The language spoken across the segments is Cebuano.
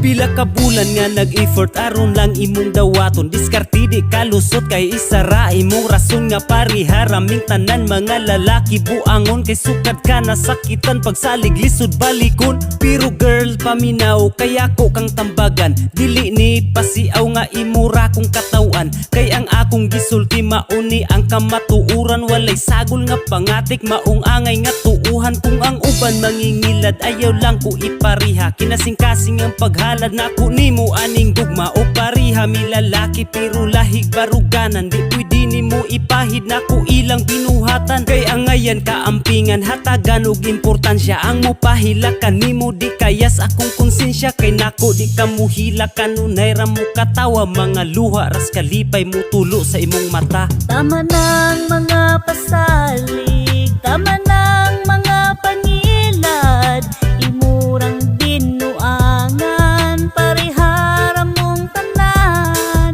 Pila ka bulan nga nag-effort aron lang imong dawaton. Diskarte di kalusot kay isa ra imong rason nga pariha raming tanan mga lalaki buangon kay sukad ka nasakitan pagsalig lisod balikon. Pero girl, paminaw kay ako kang tambagan. Dili ni pasiaw nga imura kong katawan kay ang akong gisulti mauni ang kamatuuran. Walay sagol nga pangatik, maong angay nga tuuhan. Kung ang uban mangingilad, ayaw lang ko ipariha. Kinasing-kasing ang paghalad nako nimo aning gugma o pariha mi lalaki pero lahig baruganan. Di pwede nimo ipahid nako ilang binuhatan kay angayan kaampingan, hatagan og importansya. Ang mopahila kanimo di kayas akong konsensya kay nako di ka muhila kanunay ra mo katawa. Mga luha ras kalipay mutulo sa imong mata. Tama ng mga pasalig, tama ng mga pangilad. Imurang binuangan, parehara mong tanan.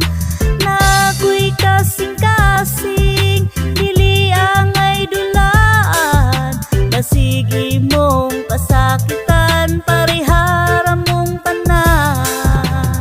Nako'y kasing-kasing, dili angay dulaan. Basig imong pasakitan, parehara mong tanan.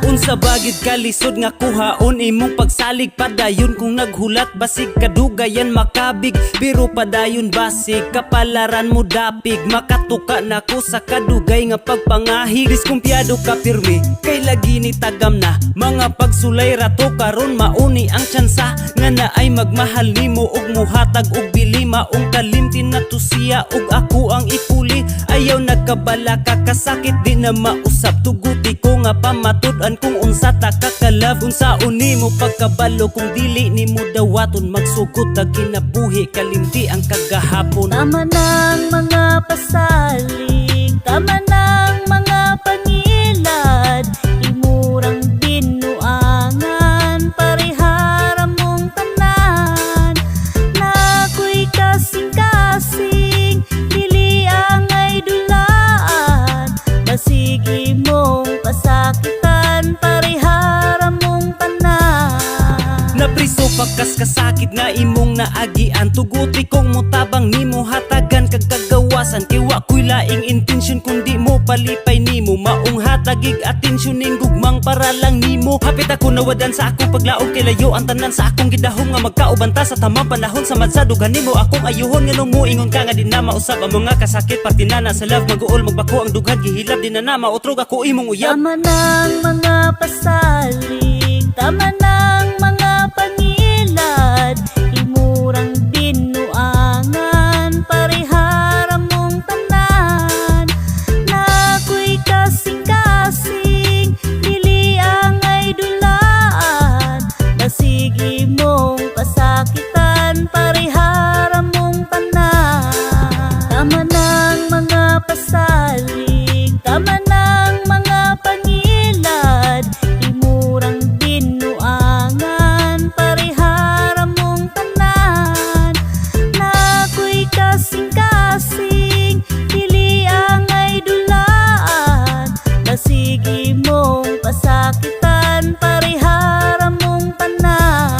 Unsa bagid kalisod nga kuhaon imong pagsalig padayon kung naghulat basig kadugayan makabig pero padayon basig kapalaran mo dapig makatuka nako sa kadugay nga pagpangahig. Diskumpiyado ka pirmi kay lagi ni tagam na mga pagsulay rato karon mauni ang tsansa nga naay magmahal nimo ug muhatag og bili maong kalimti na to siya ug ako ang ipuli. Ayaw nagkabala ka kasakit di na mausab tuguti ko nga pamatud-an kung unsa ta ka ka-love. Unsaon nimo pagkabalo kung dili nimo dawaton magsugot tag kinabuhi kalimti ang kagahapon. Tama ng mga pasalig, tama ng mga pangilad. Imurang binuangan, parehara mong tanan. Nako'y kasing-kasing, dili angay dulaan. Basig imong pasakitan, parehara mong tanan. Napriso pagkas kasakit nga imong naagian. Tuguti kong mutabang nimo hatagan kag kagawasan. Kay wa ko'y laing intensyon kundi mo palipay nimo. Maong hatagig atensyon ning gugmang para lang nimo. Hapit ako nawadan sa akong paglaom kay layo ang tanan sa akong gidahom nga magkauban ta sa tamang panahon. Sa madsadugan nimo akong ayuhon nganong moingon ka nga di na mausab ang mga kasakit parti na na sa love maguol magbako ang dughan gihilab di na na mautrog ako imong uyab. Tama ng mga pasalig, tama ng mga pangilad. Imurang binuangan, parehara mong tanan. Nako'y kasing-kasing, dili angay dulaan. Basig imong pasakitan, parehara mong tanan. Tama ng mga pasalig, tama ng mga pangilad. Imurang binuangan, parehara mong tanan. Nako'y kasing-kasing, dili angay dulaan. Basig imong pasakitan, parehara mong tanan.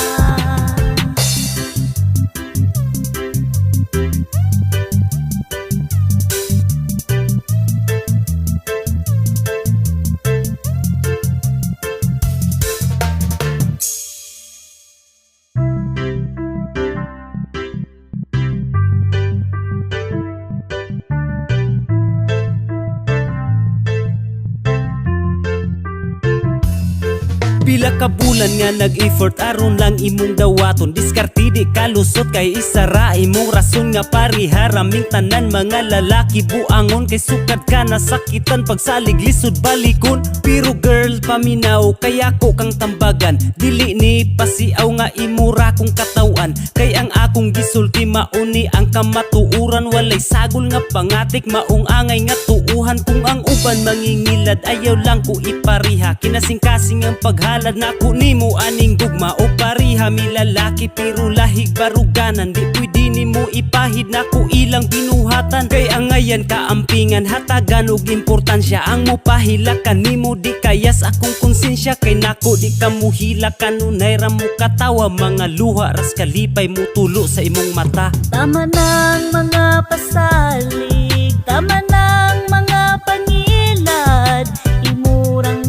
Pila ka bulan nga nag-effort aron lang imong dawaton. Diskarte di kalusot kay isa ra imong rason nga pariha raming tanan mga lalaki buangon kay sukad ka nasakitan pagsalig lisod balikon. Pero girl, paminaw kay ako kang tambagan. Dili ni pasiaw nga imura kong katawan kay ang akong gisulti mauni ang kamatuuran. Walay sagol nga pangatik, maong angay nga tuuhan. Kung ang uban mangingilad, ayaw lang ko ipariha. Kinasing-kasing ang paghalad nako nimo aning gugma o pariha mi lalaki pero lahig baruganan. Di pwede nimo ipahid nako ilang binuhatan kay angayan kaampingan, hatagan og importansya. Ang mopahila kanimo di kayas akong konsensya kay nako di ka muhila kanunay ra mo katawa. Mga luha ras kalipay mutulo sa imong mata. Tama ng mga pasalig, tama ng mga pangilad. Imurang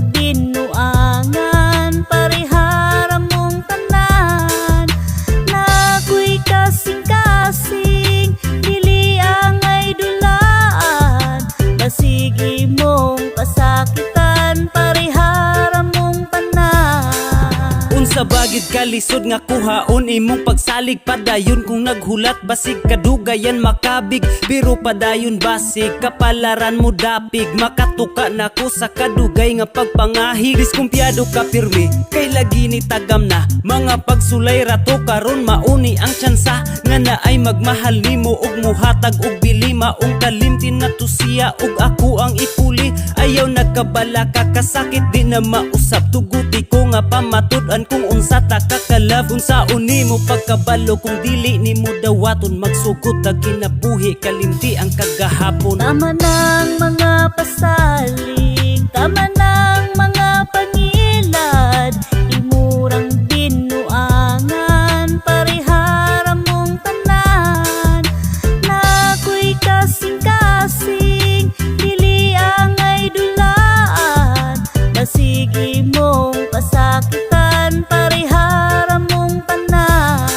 Unsa ba gyud kalisod nga kuhaon imong pagsalig? Padayon kung naghulat, basig kadugayan makabig. Pero padayon, basig kapalaran mo dapig. Makatuka nako sa kadugay nga pagpangahig. Diskumpiyado ka pirmi kay lagi ni tagam na. Mga pagsulay rato karon, mauni ang tsansa nga naay magmahal nimo ug muhatag og bili. Maong kalimti na to siya ug ako ang ipuli. Ayaw nagkabala ka, kasakit di na mausab. Tuguti ko nga pamatud-an kung unsa ta ka ka-love. Unsaon nimo pagkabalo kung dili nimo dawaton? Magsugot ang kinabuhi, kalimti ang kagahapon. Tama ng mga pasalig, tama ng mga pangilad. Imurang binuangan, parehara mong tanan. Nako'y kasing-kasing, dili angay dulaan. Basig imong pasakitan, parehara mong tanan.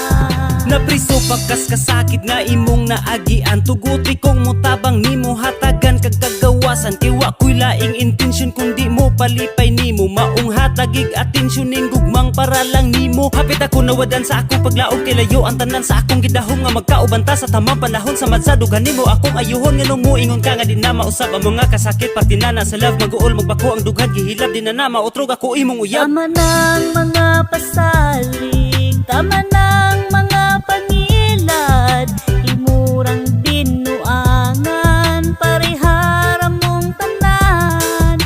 Napriso pa kas kasakit nga imong naagian. Tuguti kong mutabang nimo, hatagan kag kagawasan. Kay wa ko'y laing intensyon kundi mo palipay nimo. Maong hatagig atensyon ning gugmang para lang nimo. Hapit ako nawadan sa akong paglaom kay layo ang tanan sa akong gidahom nga magkauban ta sa tamang panahon. Samad sa dughan nimo akong ayuhon, nganong moingon ka nga di na mausab ang mga kasakit pati na na sa love. Maguol magbako ang dughan gihilab, di na na mautrog ako imong uyab. Tama ng mga pasalig, tama ng mga pangilad. Imurang binuangan, parehara mong tanan.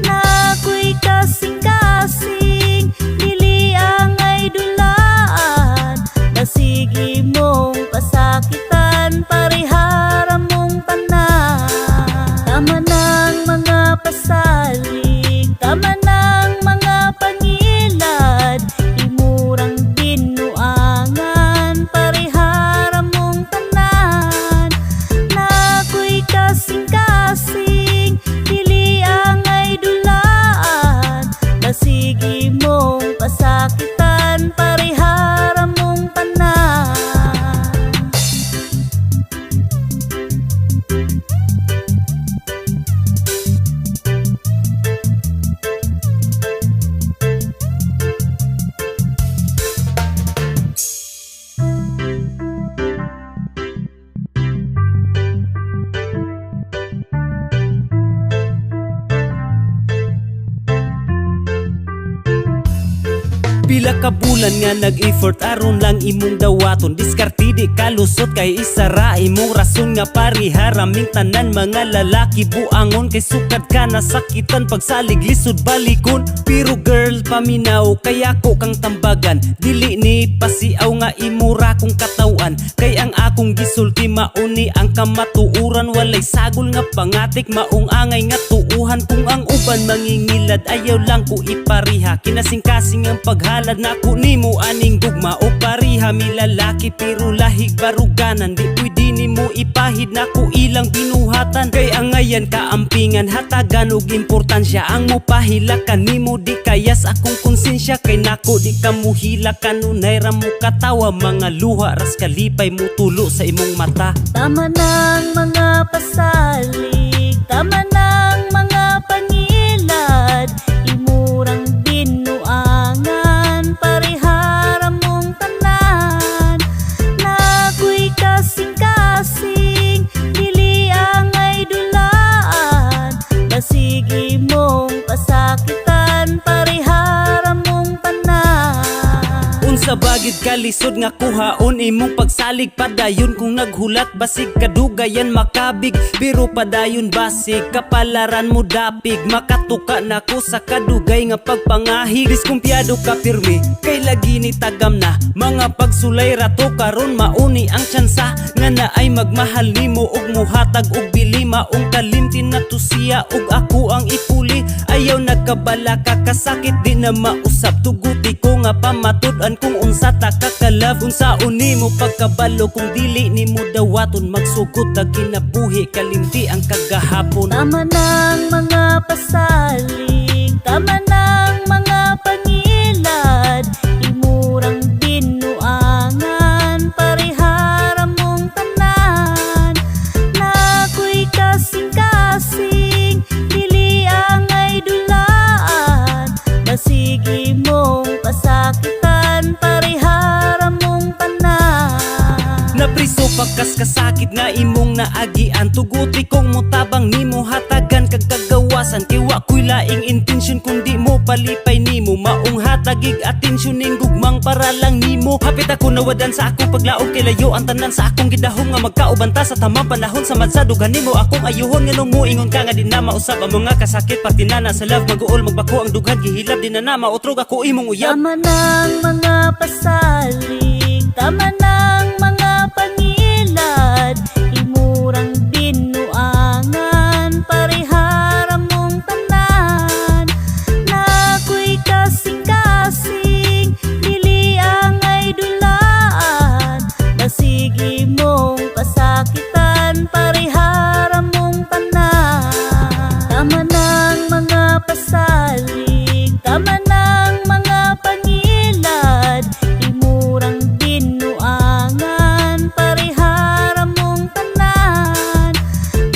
Nako'y kasing-kasing, dili angay dulaan. Basig imong pasakitan, parehara mong tanan. Tama ng mga pasalig, tama ng mga pangilad. Imurang binuangan, parehara mong tanan. Nako'y kasing-kasing, dili angay dulaan. Basig imong pasakitan, parehara mong tanan. Pila ka bulan nga nag-effort aron lang imong dawaton. Diskarte di kalusot kay isara imong rason nga pareha raming tanan mga lalaki buangon. Kay sukad ka nasakitan pagsalig lisod balikon. Pero girl, paminaw kay ako kang tambagan. Dili ni pasiaw nga imura kong katawan. Kay ang akong gisulti mauni ang kamatuuran. Walay sagol nga pangatik, maong angay nga tuuhan. Kung ang uban mangingilad, ayaw lang ko ipariha. Kinasingkasing ang paghalad nako nimo aning gugma o pariha mi lalaki pero lahig baruganan. Di pwede nimo ipahid nako ilang binuhatan. Kay angayan kaampingan, hatagan og importansya. Ang mopahilakan nimo di kayas akong konsensya. Kay nako di ka muhila kanunay ra mo katawa. Mga luha ras kalipay mutulo sa imong mata. Tama ng mga pasalig, tama ng mga pangilad. Imurang binuangan, parehara mong tanan. Nako'y kasing-kasing, dili angay dulaan. Basig imong pasakitan, parehara mong tanan. Unsa ba gyud kalisod nga kuhaon imong pagsalig? Padayon kung naghulat, basig kadugayan makabig. Pero padayon, basig kapalaran mo dapig. Makatuka nako sa kadugay nga pagpangahig. Diskumpiyado ka pirmi kay lagi ni tagam na. Mga pagsulay rato karon, mauni ang tsansa nga naay magmahal nimo ug muhatag og bili. Maong kalimti na to siya ug ako ang ipuli. Ayaw nagkabala ka, kasakit di na mausab. Tuguti ko nga pamatud-an kung unsa ta ka ka-love. Unsaon nimo pagkabalo kung dili nimo dawaton? Magsugot ang kinabuhi, kalimti ang kagahapon. Tama ng mga pasalig, tama ng mga pangilad. Imurang binuangan, parehara mong tanan. Nako'y kasing-kasing, dili angay dulaan. Basig imong pasakitan, Lakas kasakit nga imong naagian. Tuguti kong mutabang nimo, hatagan kag kagawasan. Kay wa ko'y laing intensyon kundi mo palipay nimo. Maong hatagig atensyon ning gugmang para lang nimo. Hapit ako nawadan sa akong paglaom, kay layo ang tanan sa akong gidahom nga magkauban ta sa tamang panahon. Sama sa dughan nimo akong ayuhon, nganong moingon ka nga di na mausab ang mga kasakit pati na na sa love. Maguol magbako ang dughan gihilab, di na na mautrog ako imong uyab. Tama ng mga pasalig, tama ng mga pangilad. Imurang binuangan, parehara mong tanan. Nako'y kasing-kasing, dili angay dulaan. Basig imong pasakitan, parehara mong tanan. Tama ng mga pasalig, tama ng mga pangilad. Imurang binuangan, parehara mong tanan.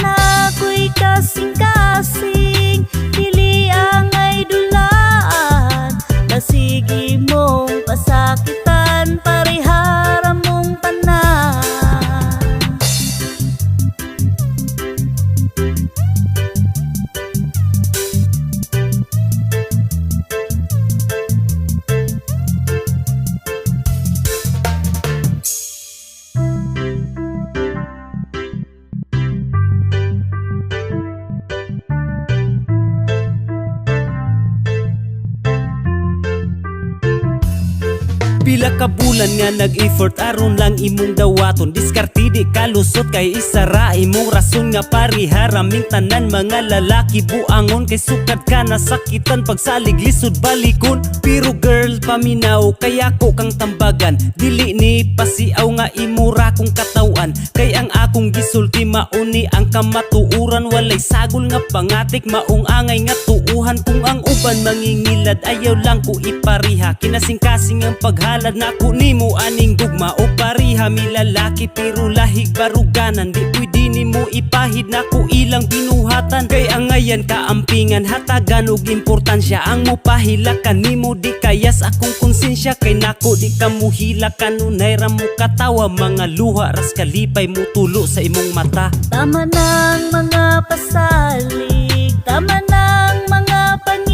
Nako'y kasing-kasing, dili angay dulaan. Basig imong pasakitan, parehara mong tanan. Pila ka bulan nga nag-effort aron lang imong dawaton. Diskarte di kalusot kay isa ra imong rason nga pareha raming tanan mga lalaki buangon. Kay sukad ka nasakitan pagsalig lisod balikon. Pero girl, paminaw kay ako kang tambagan. Dili ni pasiaw nga imura kong katawan. Kay ang akong gisulti mauni ang kamatuuran. Walay sagol nga pangatik, maong angay nga tuuhan. Kung ang uban mangingilad, ayaw lang ko ipariha. Kinasingkasing ang paghalad nako nimo aning gugma o pariha. Mi lalaki pero lahig baruganan, di pwede nimo ipahid nako ilang binuhatan. Kay angayan kaampingan, hatagan og importansya. Ang mopahilakan nimo di kayas akong konsensya. Kay nako di ka muhila kanunay ra mo katawa. Mga luha ras kalipay mutulo sa imong mata. Tama ng mga pasalig, tama ng mga pangilad.